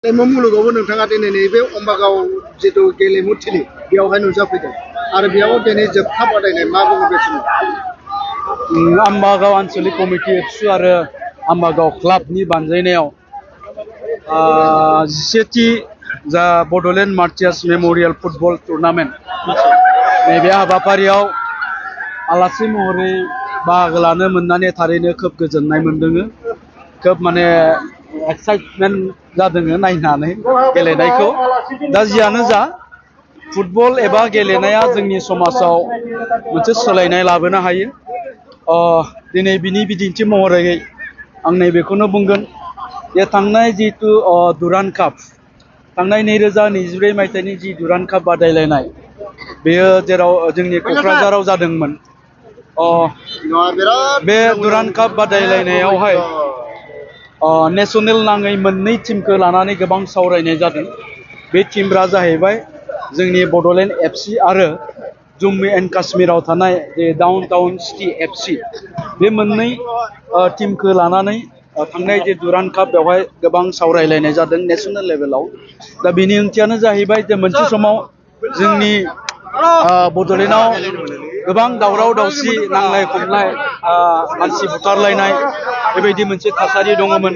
मुलुगावबो नोंथाङा दिनै नैबे अम्बागाव जिथु गेलेमु थिलि बेयावहाय नुजाफैदों आरो बेयाव दिनै जोबथा बादायनाय मा बुङो बे समाव आम्बागाव आन्चलिक कमिटि एबसु आरो आम्बागाव क्लाबनि बानजायनायाव 17थि जा Bodoland martyrs memorial football tournament नैबे हाबाफारियाव आलासि महरै बाहागो लानो मोननानै थारैनो खोब गोजोननाय मोनदों। खोब माने एक्साइटमेन्ट जादों नायनानै गेलेनायखौ। दा जियानो जा फुटबल एबा गेलेनाया जोंनि समाजाव मोनसे सोलायनाय लाबोनो हायो। दिनै बिनि बिदिन्थि महरै आं नैबेखौनो बुंगोन जे थांनाय जितु दुरान्ड काप थांनाय 2024 मायथाइनि जि दुरान्ड काप बादायलायनाय बेयो जेराव जोंनि क'क्राझाराव जादोंमोन। बे दुरान्ड काप बादायलायनायावहाय नेशनेल नाङै मोननै टीमखौ लानानै गोबां सावरायनाय जादों। बे टीमफोरा जाहैबाय जोंनि बड'लेण्ड एफसि आरो जम्मु एन्ड काश्मीराव थानाय जे डाउन टाउन सिटि एफसि बे मोननै टीमखौ लानानै थांनाय जे दुरान्ड काप बेवहाय गोबां सावरायलायनाय जादों नेशनेल लेभेलाव। दा बेनि ओंथियानो जाहैबाय जे मोनसे समाव जोंनि बड'लेण्डआव गोबां दावराव दावसि नांलाय खमलाय मानसि बुथारलायनाय बेबायदि मोनसे थासारि दङमोन।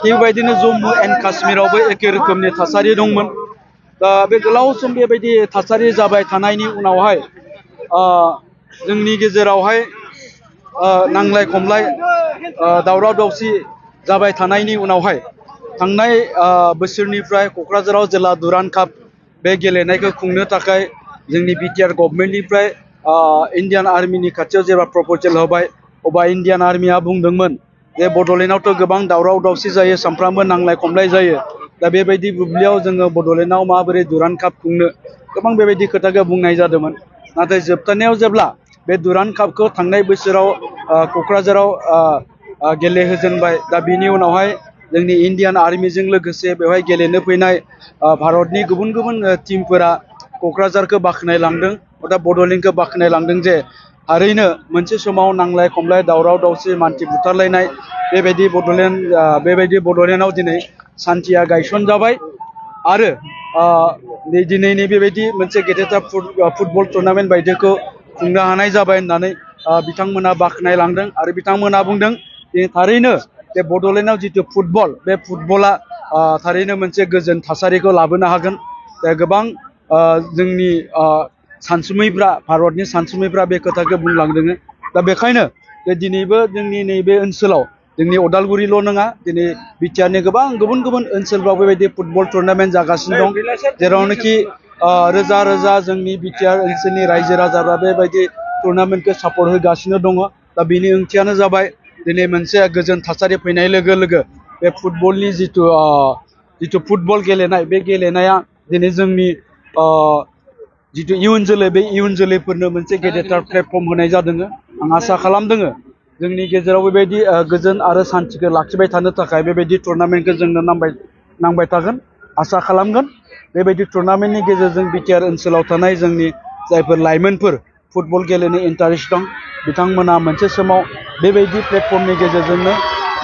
बेबायदिनो जम्मु एन्ड काश्मीरावबो एखे रोखोमनि थासारि दंमोन। दा बे गोलाव सम बेबायदि थासारि जाबाय थानायनि उनावहाय जोंनि गेजेरावहाय नांलाय खमलाय दावराव दावसि जाबाय थानायनि उनावहाय थांनाय बोसोरनिफ्राय क'क्राझाराव जेला दुरान्ड काप बे गेलेनायखौ खुंनो थाखाय जोंनि बिटिआर गभर्नमेन्टनिफ्राय इन्डियान आर्मिनि खाथियाव जेब्ला प्रप'जेल होबाय अब्ला इन्डियान आर्मिया बुंदोंमोन जे बड'लेण्डआवथ' गोबां दावराव दावसि जायो, सानफ्रामबो नांलाय खमलाय जायो। दा बेबायदि बुब्लियाव जोङो बड'लेण्डआव माबोरै दुरान्ड काप खुंनो गोबां बेबायदि खोथाखौ बुंनाय जादोंमोन। नाथाय जोबथारनायाव जेब्ला बे दुरान्ड कापखौ थांनाय बोसोराव क'क्राझाराव गेलेहोजेनबाय, दा बिनि उनावहाय जोंनि इन्डियान आर्मिजों लोगोसे बेवहाय गेलेनो फैनाय भारतनि गुबुन गुबुन टीमफोरा क'क्राझारखौ बाख्नायलांदों, दा बड'लेण्डखौ बाख्नायलांदों जे थारैनो मोनसे समाव नांलाय खमलाय दावराव दावसि मानसि बुथारलायनाय बेबायदि बड'लेण्डआव दिनै सान्थिया गायसनजाबाय आरो दिनैनि बेबायदि मोनसे गेदेरथार फुटबल टुर्नामेन्ट बायदिखौ खुंनो हानाय जाबाय होननानै बिथांमोना बाख्नायलांदों। आरो बिथांमोना बुंदों जे थारैनो बे बड'लेण्डआव जिथु फुटबल बे फुटबला थारैनो मोनसे गोजोन थासारिखौ लाबोनो हागोन। दा गोबां जोंनि सानसुमैफ्रा भारतनि सानसुमैफ्रा बे खोथाखौ बुंलांदों। दा बेखायनो दिनैबो जोंनि नैबे ओनसोलाव जोंनि उदालगुरिल' नङा, दिनै बिटिआरनि गोबां गुबुन गुबुन ओनसोलफ्राव बेबायदि फुटबल टुर्नामेन्ट जागासिनो दं, जेरावनोखि रोजा रोजा जोंनि बिटिआर ओनसोलनि रायजो राजाफ्रा बेबायदि टुर्नामेन्टखौ सापर्ट होगासिनो दङ। दा बिनि ओंथियानो जाबाय दिनै मोनसे गोजोन थासारि फैनाय लोगो लोगो बे फुटबलनि जिथु फुटबल गेलेनाय बे गेलेनाया दिनै जोंनि जिथु इयुन जोलै बे इयुन जोलैफोरनो मोनसे गेदेरथार प्लेटफर्म होनाय जादों। आं आसा खालामदों जोंनि गेजेराव बेबायदि गोजोन आरो सान्थिखौ लाखिबाय थानो थाखाय बेबायदि टुर्नामेन्टखौ जोंनो नांबाय थागोन। आसा खालामगोन बेबायदि टुर्नामेन्टनि गेजेरजों बिटिआर ओनसोलाव थानाय जोंनि जायफोर लाइमोनफोर फुटबल गेलेनो इन्टारेस्ट दं बिथांमोना मोनसे समाव बेबायदि प्लेटफर्मनि गेजेरजोंनो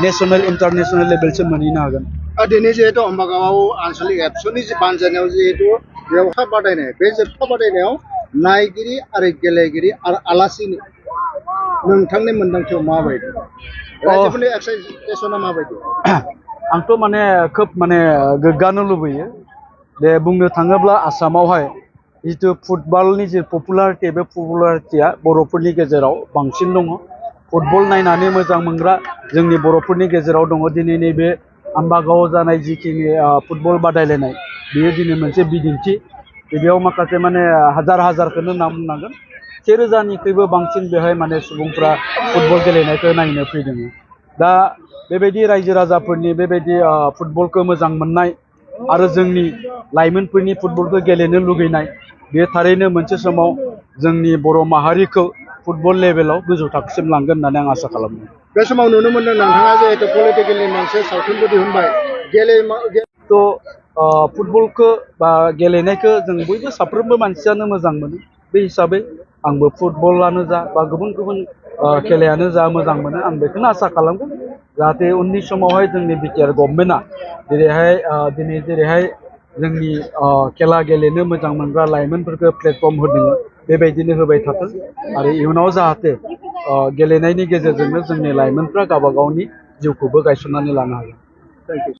नेसनेल इन्टारनेसनेल लेभेलसिम मोनहैनो हागोन। दिनै जिहेतु अम्बागाव आन्चलिक एबसुनि बानजायनायाव जिहेतु बेवहाय बादायनाय बे जोबथा बादायनायाव नायगिरि आरो गेलेगिरि आरो आलासिनि नोंथांनि मोन्दांथियाव माबायदि रायजोफोरनि एक्साइटेसना माबायदि? आंथ' माने खोब गोग्गानो लुबैयो। दे बुंनो थाङोब्ला आसामावहाय जितु फुटबलनि जे पपुलारिटि बे पपुलारिटिया बर'फोरनि गेजेराव बांसिन दङ। फुटबल नायनानै मोजां मोनग्रा जोंनि बर'फोरनि गेजेराव दङ। दिनै नैबे आम्बागावआव जानाय जिखिनि फुटबल बादायलायनाय बेयो दिनै मोनसे बिदिन्थि। बेयाव माखासे हाजारखौनो नाम बुंनांगोन, 1000निख्रुइबो बांसिन बेहाय सुबुंफ्रा फुटबल गेलेनायखौ नायनो फैदों। दा बेबायदि रायजो राजाफोरनि बेबायदि फुटबलखौ मोजां मोननाय आरो जोंनि लाइमोनफोरनि फुटबलखौ गेलेनो लुगैनाय बेयो थारैनो मोनसे समाव जोंनि बर' माहारिखौ फुटबल लेभेलाव गोजौ थाखोसिम लांगोन होननानै आं आसा खालामो। बे समाव नुनो मोनदों नोंथाङा जिहेतु पलिटिकेलनि मोनसे सावथुनबो दिहुनबाय फुटबलखौ बा गेलेनायखौ जों बयबो साफ्रोमबो मानसियानो मोजां मोनो। बे हिसाबै आंबो फुटबलानो जा बा गुबुन गुबुन खेलायानो जा मोजां मोनो आं बेखौनो आसा खालामगोन जाहाथे उननि समावहाय जोंनि बिटिआर गभर्नमेन्टआ दिनै जेरैहाय जोंनि खेला गेलेनो मोजां मोनग्रा लाइमोनफोरखौ प्लेटफर्म होदों बेबायदिनो होबाय थाथों आरो इयुनाव जाहाथे गेलेनायनि गेजेरजोंनो जोंनि लाइमोनफ्रा गावबा गावनि जिउखौबो गायसननानै लानो हागोन। Thank you.